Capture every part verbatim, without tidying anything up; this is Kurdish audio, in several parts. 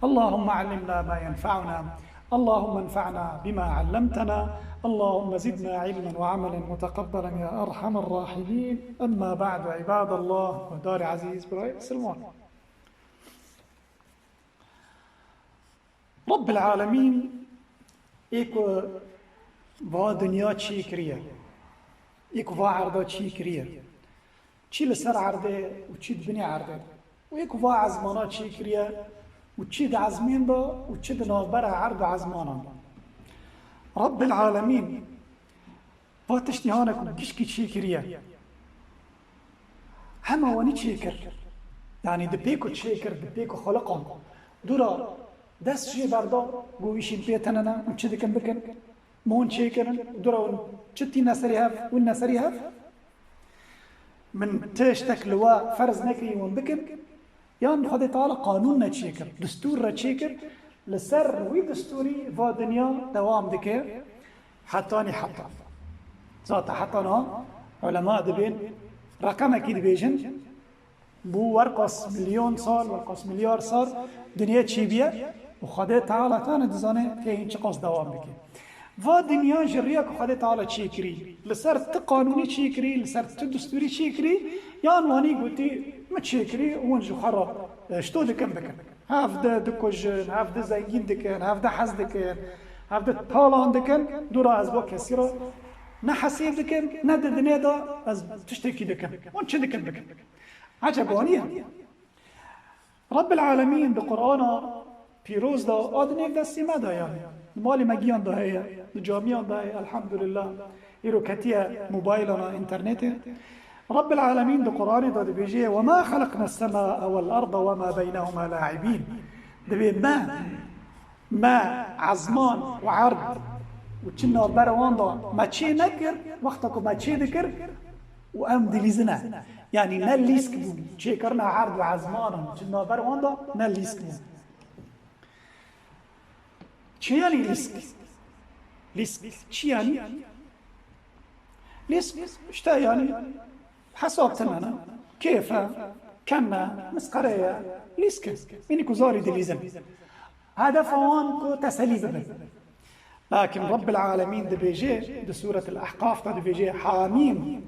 اللهم علمنا ما ينفعنا. اللهم انفعنا بما علمتنا. اللهم زدنا علما وعملا متقبلا يا أرحم الراحمين. أما بعد، عباد الله، guhdarê ezîz, birayê misilman. Rabbil Alemîn ê ku va dinya çêkiriye, ê ku va erda çêkiriye, çi li ser erdê û çi di binê erdê, û ê ku va ezmana çêkiriye û çi di ezmên de û çi di navbera erd û ezmanan de. Rabbil Alemîn va tiştî hane ku gişkî çêkiriye. Hema wanî çêkir. Yanî di pê ku çêkir, di pê ku xeliqan. Dûra dest jê berda, got, îşîn pê tenine, hûn çi dikin bikin. Min hûn çêkirin, dûra hûn çi tîne serî hev, hûn ne serî hev. Min tiştek li we ferz nekirî hûn bikin. Yan Xwedê Teala qanûn re çêkir, destûr re çêkir, li ser wî destûrî va dinya dewam dike, hetanî heta. Zata heta niha ulema dibên reqemekî dibêjin, bû werqas milyon sal, werqas milyar sal dinya çêbûye û Xwedê Teala tane dizane tê hîn çiqas dewam bike. Va dinya ji riya ku Xwedê Teala çêkirî, li ser ti qanûnî çêkirî, li ser ti destûrî çêkirî, yan wanî gotî, min çêkirî û hûn ji xwe re, e, ji to dikin bikin. Hev di dikujin, hev di zengîn dikin, hev di hez dikin, hev di talan dikin, dûra ez bo kesî re ne hesêb dikim, ne di dinê de ez tiştekî dikim. Hûn çi dikin bikin? Eceba niye? Rabbil Alemîn di Qur'ana pîroz de a di nêv destê me de ye. Di malê me giyan de heye, di camiyan de heye, elhamdulillah. Îro ketiye mobaylana, înternetê. Rabbil Alemîn di Qur'anê de dibêje, "Ve ma xeleqnes semâe vel arda ve ma beynehuma la'ibîn." Dibê me, me ezman û erd û çi navber wan de me çê nekir, wexta ku me çê dikir û em dilîzine. Yanî ne lîsk bû. Çêkirina erd û ezmanan, çi navber wan de ne lîsk bû. Çi yanî lîsk? Lîsk çi yanî? Lîsk işte yanî hesab tine ne. Kêf e, kem e, misqere ye, lîsk e. Mînî ku zarî dilîzin. Hedefa wan ku teselî bibin. Lakin Rabbil Alemîn dibêje, di Sûretil Ehqaf de dibêje, Hamîm,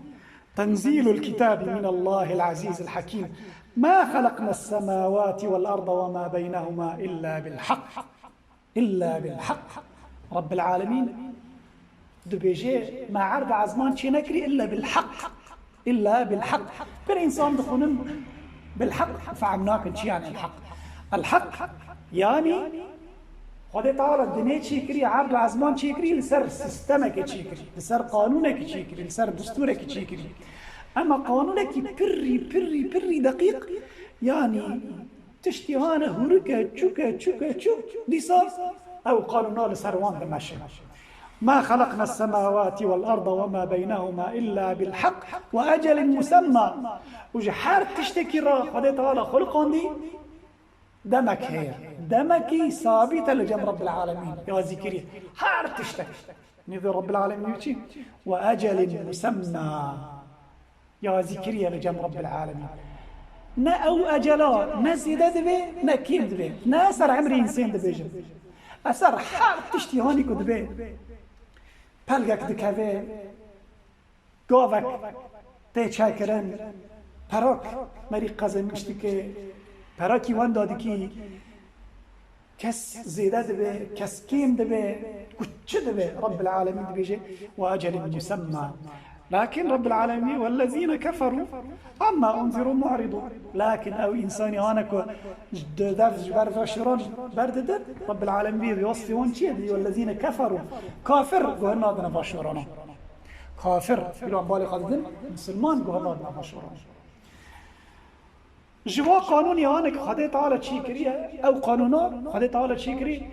Tenzîlul Kitâbi minallahil azîzil hakîm. Ma xeleqnes semâvâti vel arda ve ma beynehuma illa bil hak. Illa bil hak. Rabbil Alemîn dibêje, me erd û ezman çê nekirî illa bil hak. Illa bil hak. Pir însan dixwînin bil hak fehm nakin çi yanî el hak. El hak yanî Xwedê Teala dinê çêkirî, erd û ezman çêkirî, li ser sîstemekê çêkirî, li ser qanûnekî çêkirî, li ser destûrekî çêkirî. Ema qanûnekî pirrî, pirrî, pirrî deqîq, yanî tiştî hane hûrike, çûke, çûke, çûk, dîsa ew qanûna li ser wan dimeşe. Ma xeleqnes semawati vel arda ve ma beynehuma illa bil hak ve ecelin musemma. Û ji her tiştekî re Xwedê Teala xwe li qandî demek heye. Demekî sabît e li cem Rabbil Alemîn. Ya zîkirî. Her tiştek. Nîvê Rabbil Alemîn çi? Ve ecelin musemma. Ya zîkirî ye li cem Rabbil Alemîn. Ne ew ecela, ne zêde dibe, ne kêm dibe. Ne ser emrê însên dibêjin. Eser her tiştî hanî ku dibe. Pelgek dikeve, gavek tê çêkirin, perak merî qezenmiş dike, perakî wenda dikî, kes zêde dibe, kes kêm dibe, ku çi dibe, Rabbil Alemîn dibêje, "Ve ecelin musemma." Lakin Rabbil Alemîn, "Vellezîne keferû amma unzirû mu'ridûn." Lakin ew însanî hane ku ji dev ji ber ve şiran berdidin, Rabbil Alemîn wesfê wan çi ye? Dibê, "Vellezîne keferû." Kafir guh nadine va şirana. Kafir, îro em balê xwe didin, misilman guh nadine va şirana. Ji va qanûnê hane ku Xwedê Teala çêkiriye, ew qanûna Xwedê Teala çêkirî,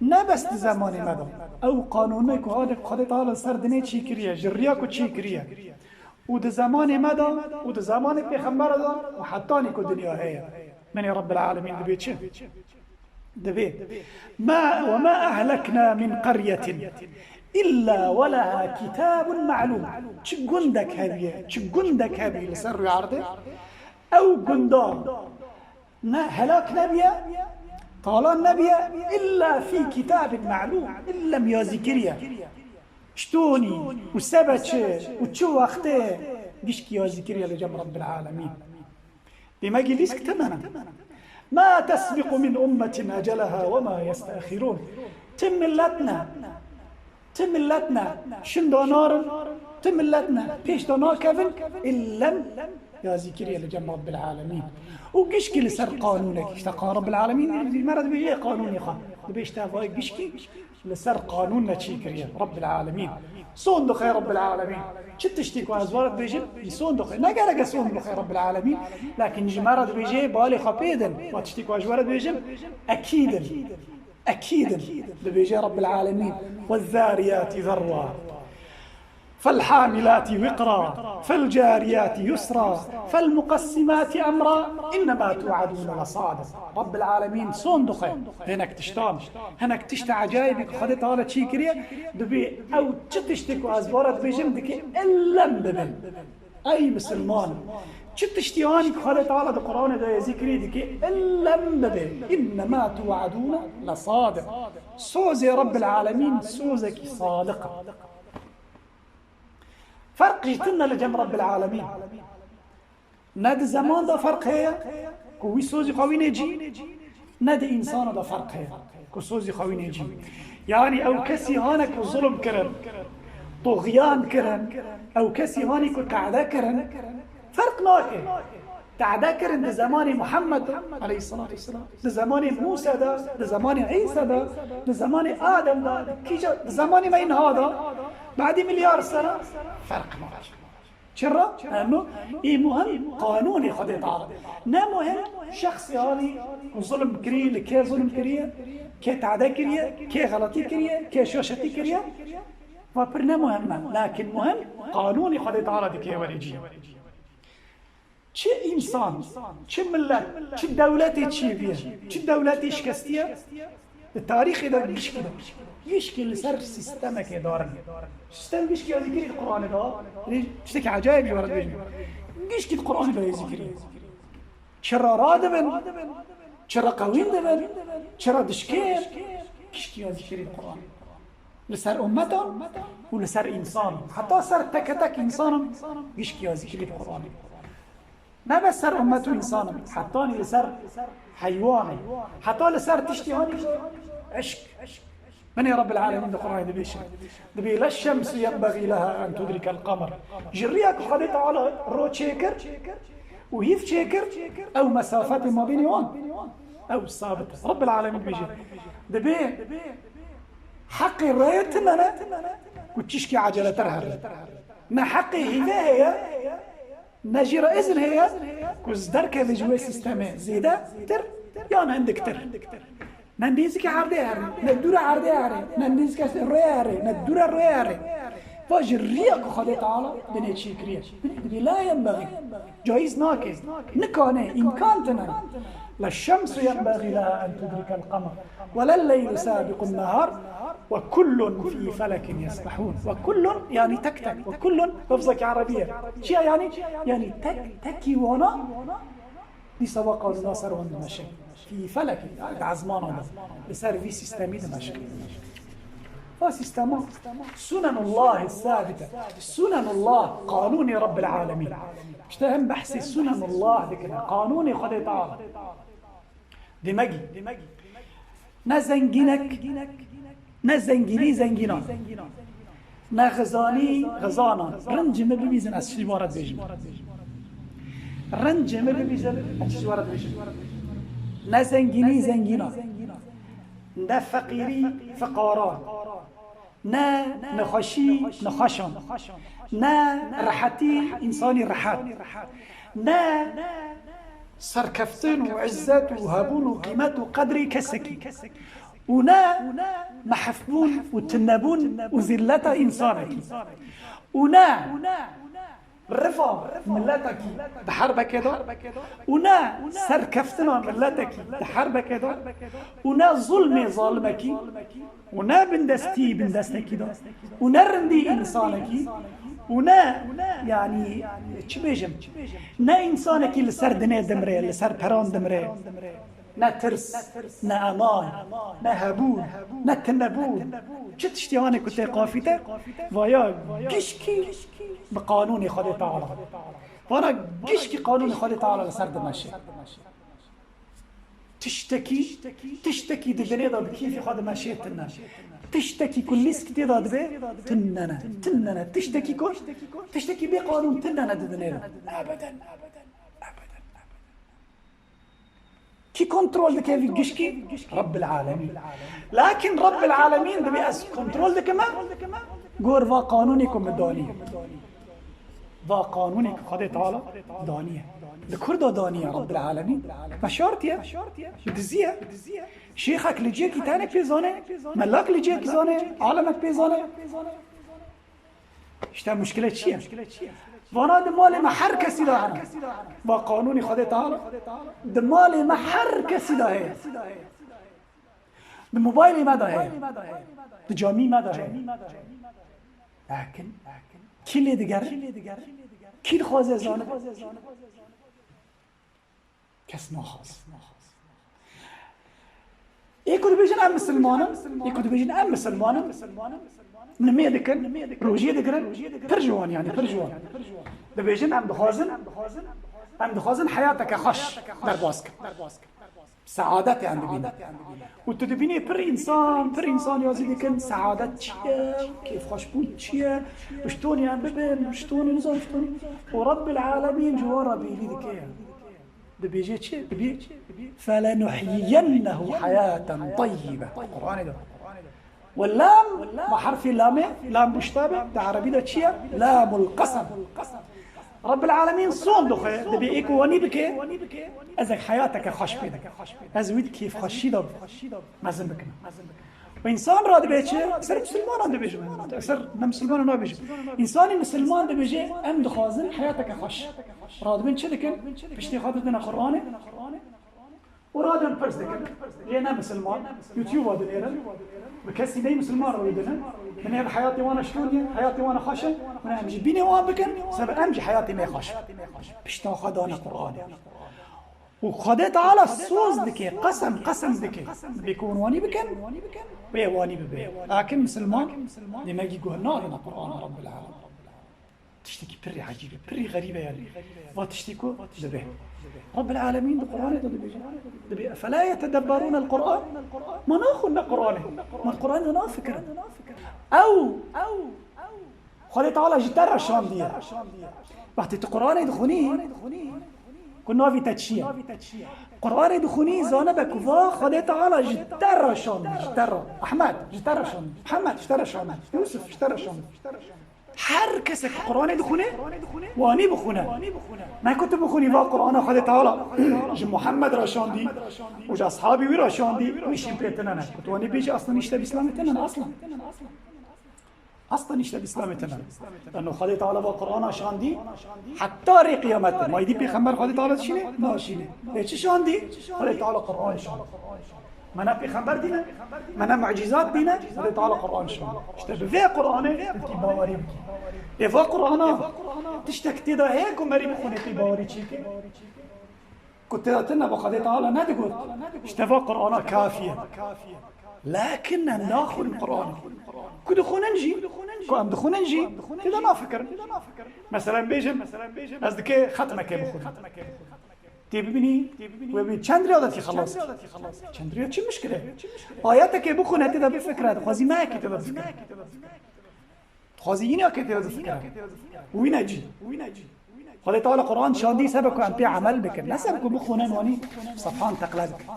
ne bes di zemanê me de. Ew qanûnê ku hane Xwedê Teala li ser dinê çêkiriye, ji riya ku çêkiriye. Û di zemanê me de, û di zemanê pêxembera de, û hetanî ku dinya heye. Menê Rabbil Alemîn dibê çi? Dibê, "Ma, ve ma ehlekna min qeryetin illa ve leha kitabun ma'lum." Çi gundek hebiye, çi gundek hebiye li ser rûyê erdê, ew gunda ne helak nebiye, Talan nebiye illa fî kitabin ma'lûm. Illem yazî kiriye. Çi tonî û sebe çi û çi wextê gişkî yazî kiriye li cem Rabbil Alemîn. Demekî lîsk tune ne. Ma tesbiqu min ummetin eceleha we ma yeste'xirûn. Ti millet ne. Ti millet ne. Şinda narin. Ti millet ne. Pêş de nakevin. Illem yazî kiriye li cem Rabbil Alemîn. Û gişkî li ser qanûnek. Îşte ka Rabbil Alemîn ji me re dibêje qanûnê xwe. Dibê îşte vay gişkî li ser qanûn ne çî kiriye Rabbil Alemîn. Son dixwe Rabbil Alemîn. Çi tiştî ku ez were dibêjim, î son dixwe. Ne gerek e son dixwe Rabbil Alemîn. Lakin ji me re dibêje balê xwe pê din. Wa tiştî ku ez ji were dibêjim, ekîd in. Ekîd in. Dibêje Rabbil Alemîn. والذاريات ذروا. فالحاملات وقرا، فالجاريات يسرا، فالمقسمات أمرا، إنما توعدون لصادق. Rabbil Alemîn son dixwe hinek tiştan. Hinek tişta ecayibî ku Xwedê Teala çî kiriye, dibê ew çi tiştê ku ez vara dibêjim dike illem bibe. Ey misilman, çi tiştî anî ku Xwedê Teala di Qur'anê de yê zîkirî dike illem bibe. إنما توعدون لصادق. Sozê Rabbil Alemîn sozekî sadiq e. Ferq jî tune li cem Rabbil Alemîn. Ne di zeman de ferq heye ku wî sozî xwe wînê cî, ne di însana de ferq heye ku sozî xwe wînê cî. Yanî ew kesî hane ku zulm kirin, tuxyan kirin, ew kesî hanî ku te'de kirin, ferq nake. Te'de kirin di zemanê Muhammed de, aleyhisselatu vesselam, di zemanê Mûsa de, di zemanê Îsa de, di zemanê Adem de, kîja di zemanê me înha de, badî milyar sera, ferq nake. Çira? Eno, ê muhim qanûnê Xwedê Teala. Ne muhim şexsê anî ku zulm kirî, li kê zulm kiriye, kê te'de kiriye, kê xeletî kiriye, kê şoşetî kiriye. Va pir ne muhim e. Lakin muhim qanûnê Xwedê Teala dike were cî. Çi însan, çi millet, çi dewletê çêbûye, çi dewletê şikestiye, di tarîxê de gişkî de, gişkî li ser sîstemekê darin. Sîstem gişkî ya zîkirî di Qur'anê de, lê tiştekî ecayib ji we re dibêjim. Gişkî di Qur'anê de yê zîkirî. Çira radibin, çira qewîn dibin, çira dişkên, gişkî ya zîkirî di Qur'anê. Li ser ummetan û li ser însan. Heta ser teke tek însanan gişkî ya zîkirî di Qur'anê. Ne bes ser ummet û însan in, hetanî li ser heywan in. Heta li ser tiştî hanî eşk. Binê Rabbil Alemîn di Qur'anê dibêje. Dibê, "La şemsu yenbexî leha en tudrikel qamar." Ji riya ku Xwedê Teala ro çêkir û hîv çêkir, ew mesafetê mabênê wan, ew sabit e. Rabbil Alemîn dibêje. Dibê heqê rêyê tune ne ku tişkî eceletir here. Ne heqê hîvê heye, ne jî re izin heye ku derkeve ji wê sîstemê zêdetir yan hindiktir. Ne nêzîkî erdê here, ne dûre erdê here, ne nêzîkî rêyê here, ne dûre rêyê here. Va ji riya ku Xwedê Teala binê çî kiriye. Binê dibê la yenbexî. Caiz nake. Nikane, îmkan tine. La şemsu yenbexî leha en tudrikel qamar. Ve lel leylu sabiqun nehar. Ve kullun fî felekin yesbehûn. Ve kullun, yanî tek tek. Ve kullun lafzekî erebî ye. Çi ye yanî? Yanî tek tekî wana dîsa va qanûna ser wan dimeşe. Fî felekin, yanî di ezmana de. Li ser vî sîstemî dimeşe. Va sîstema. Sunenullahî sabite. Sunenullah, qanûnê Rabbil Alemîn. Îşte him behsê sunenullah dikine. Qanûnê Xwedê Teala. Demegî. Ne zengînek, ne zengînî zengînan. Ne xizanî xizanan. Rincê min bibîzin ez çi ji we re dibêjim. Rincê min bibîzin ez çi ji we re dibêjim. Ne zengînî zengînan. Ne feqîrî fiqaran. Ne nexweşî nexweşan. Ne rehetî însanî rehet. Ne serkeftin û izzet û hebûn û qîmet û qedrî kesekî. Û ne mehfbûn û tunebûn û zîlleta însanekî. Û ne riva miletekî di herbekê de, û ne serkeftina miletekî di herbekê de, û ne zulmê zalimekî, û ne bindestî bindestekî de, û ne rindî însanekî, û ne, yanî, çi bêjim, ne însanekî li ser dinê dimrê, li ser peran dimrê. Ne tirs, ne eman, ne hebûn, ne tinebûn. Çi tiştî anê ku tê qafîte, vaya gişkî bi qanûnê Xwedê Teala. Vana gişkî qanûnê Xwedê Teala li ser dimeşe. Tiştekî, tiştekî di dinê de bi kêfî xwe dimeşê tune. Tiştekî ku lîsk tê de dibe, tune ne, tune ne. Tiştekî ku, tiştekî bê qanûn tune ne di dinê de. Ebeden, ebeden, ebeden, ebeden. Kî kontrol dike vî gişkî? Rabbil Alemîn. Lakin Rabbil Alemîn dibê ez kontrol dikime, gor va qanûnê ku min daniye. Va qanûnê ku Xwedê Teala daniye. Li kur de daniye Rabbil Alemîn? Me şartiye. Bi dizî ye. Şêxek li cihekî tenê pê zane, melak li cihekî zane, alemek pê zane. Îşte muşkile çi ye? Vana di malê me her kesî de hene. Va qanûnê Xwedê Teala di malê me her kesî de heye. Di mobaylê me de heye. Di camî me de heye. Lakin kî lê digere? Kî dixwaze zanibe? Kes naxwaz. Ê ku dibêjin em misilman in, ê ku dibêjin em misilman in, nimê dikin, rojiyê digirin, pir ji wan, yanî pir ji wan. Dibêjin em dixwazin, em dixwazin heyateke xweş derbas kin. Seadetê em dibînin. Û tu dibînî pir însan, pir însan yazî dikin, seadet çi ye, kêfxweşbûn çi ye, ji tonî em bibin, ji tonî nizam, ji tonî. Û Rabbil Alemîn ji wan re bêlî dike. Dibêje çi? Dibê, "Felenuhyiyennehu hayaten tayyibe." Qur'anê de. Ve lam, ma harfê lamê, lam buştabe, di erebî de çi ye? Lamul qesem. Rabbil Alemîn son dixwe, dibê ê ku wanî bike, ez ê heyateke xweş pê dikim. Ez wî di kêfxweşî de mezin bikim. Û însan radibe çi? Ser misilmanan dibêjim. Ser ne misilmanan nabêjim. Însanî misilman dibêje, em dixwazin heyateke xweş. Radibin çi dikin? Piştê xwe didine Qur'anê. Û radin pirs dikin. Lê ne misilman, YouTube-a dinêrin. Bi kesî ney misilman re wî dinin. Binê bi heyatê wan ştûn ye, heyatê wan xweş e. Hûn em jî bînê wan bikin, sebe em jî heyatê me xweş. Pişta xwe dane Qur'anê. Û Xwedê Teala soz dike, qesem, qesem dike. Bê ku hûn wanî bikin, wê wanî bibe. Lakin misilman, demekî guh nadine Qur'ana Rabbil Alemin. Tiştekî pirî ecîb e, pirî xerîb e yanî. Va tiştê ku dibe. Rabbil Alemîn di Qur'anê de dibêje. Dibê, "Efela yetedebberûnel Qur'an?" Ma naxwîne Qur'anê. Ma di Qur'anê de nafikirin. Ew, Xwedê Teala ji te re şandiye. Wextê tu Qur'anê dixwînî, ku navî te çi ye? Qur'anê dixwînî, zanibe ku va Xwedê Teala ji te re şandî, ji te re. Ehmed, ji te re şandî. Mihemed, ji te re şandî. Yusuf, ji te re şandî. Her kesek Qur'anê dixwîne, wanî bixwîne. Ne ku tu bixwînî va Qur'ana Xwedê Teala ji Muhammed re şandî û ji eshabî wî re şandî, wî şîn pê tine ne. Ku tu wanî bêjî, aslan îşte bi Îslamê tine ne, aslan. Aslan îşte bi Îslamê tine ne. Lano Xwedê Teala va Qur'ana şandî, heta rê qiyametê. Ma îdî pêxember Xwedê Teala dişîne? Naşîne. Lê çi şandî? Xwedê Teala Qur'an şandî. Me ne pêxember dîne, me ne mucîzat dîne, Xwedê Teala Qur'an şand. Îşte bi vê Qur'anê tu dikî bawerî bikî. Ê va Qur'ana, tiştek tê de heye ku merî bixwîne tê bawerî çêke? Ku tê de tune, ba Xwedê Teala nedigot, îşte va Qur'ana kafî ye. Lakin em naxwînin Qur'anê. Ku dixwînin jî, ku em dixwînin jî, tê de nafikirin. Mesela em bêjin, ez dikê xetmekê bixwînim. Tê bibînî, wê bê çend rêya de tê xelas? Çend rêya çi mişkile? Ayetekê bixwîne tê de bifikire, dixwazî mehekê tê de bifikire. Dixwazî yînekê tê de bifikire. Wî ne cî. Xwedê Teala Qur'an şandî sebe ku em pê emel bikin. Ne sebe ku bixwînin wanî sefhan teqle bikin.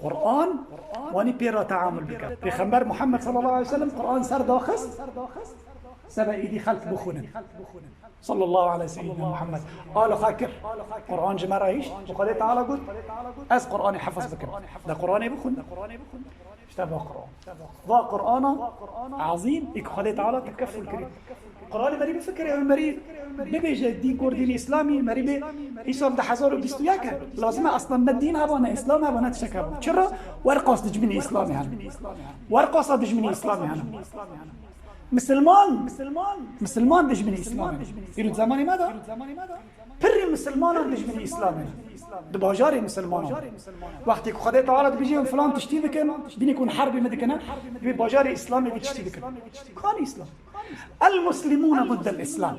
Qur'an wanî pê re teamul bike. Pêxember Muhammed sallallahu aleyhi ve sellem Qur'an ser daxist, sebe êdî xelk bixwînin. Sallallahu aleyhi seyyidina Muhammed. Ala xwe kir. Qur'an ji me re hişt. Û Xwedê Teala got, ez Qur'anê hefiz bikim. De Qur'anê bixwîn. Îşte va Qur'an. Va Qur'ana ezîm, ê ku Xwedê Teala tekeful kirî. Qur'anê merî bifikirê, ew merî bibêje, dîn gor dînê Îslamî, merî bê îsal di hezar û bîst û yek e. Lazim e aslan ne dîn heba, ne Îslam heba, ne tiştek heba. Çira? Werqas dijminê Îslamê hene. Werqasa dijminê Îslamê hene. Misilman, misilman dijminê Îslamê hene. Îro di zemanê me de Pirî misilmanan dijminî Îslamê ne. Di bajarê misilmanan. Wextê ku Xwedê Teala dibêje em filan tiştî bikin, bînî ku hûn herbê me dikine, divê bajarê Îslamê vî tiştî bikin. Kanî Îslam. المسلمون ضد الإسلام.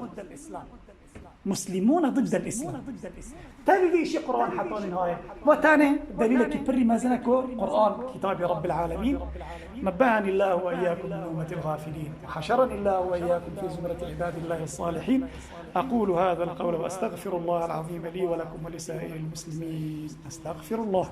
مسلمون ضد الإسلام. Tevî vî îşî Quran heta nihayê. Ve tenê delîlekî pirî mezin e ku Quran, kitabê Rabbil Alemîn. نبهني الله وإياكم من أمة الغافلين، وحشرني الله وإياكم في زمرة عباد الله الصالحين. أقول هذا القول وأستغفر الله العظيم لي ولكم ولسائر المسلمين. أستغفر الله.